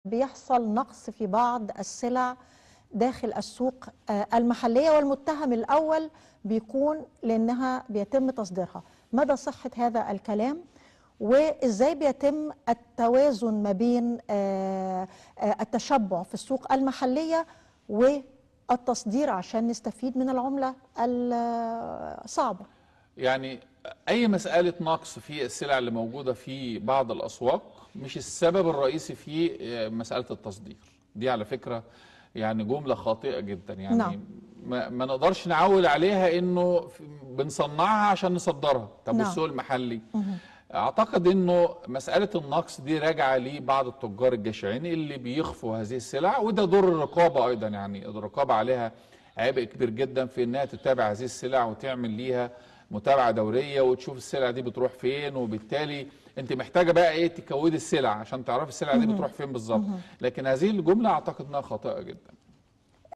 بيحصل نقص في بعض السلع داخل السوق المحلية، والمتهم الأول بيكون لأنها بيتم تصديرها. مدى صحة هذا الكلام؟ وإزاي بيتم التوازن ما بين التشبع في السوق المحلية والتصدير عشان نستفيد من العملة الصعبة؟ يعني أي مسألة نقص في السلع اللي موجودة في بعض الأسواق مش السبب الرئيسي في مسألة التصدير دي، على فكرة يعني جملة خاطئة جدا. يعني نعم. ما نقدرش نعول عليها إنه بنصنعها عشان نصدرها. طب نعم. والسوق المحلي؟ أعتقد إنه مسألة النقص دي راجعة لبعض التجار الجشعين اللي بيخفوا هذه السلع، وده دور الرقابة أيضا. يعني الرقابة عليها عبء كبير جدا في إنها تتابع هذه السلع وتعمل ليها متابعة دورية وتشوف السلع دي بتروح فين، وبالتالي انت محتاجة بقى ايه تكودي السلع عشان تعرفي السلع دي بتروح فين بالظبط. لكن هذه الجملة اعتقد انها خاطئة جدا.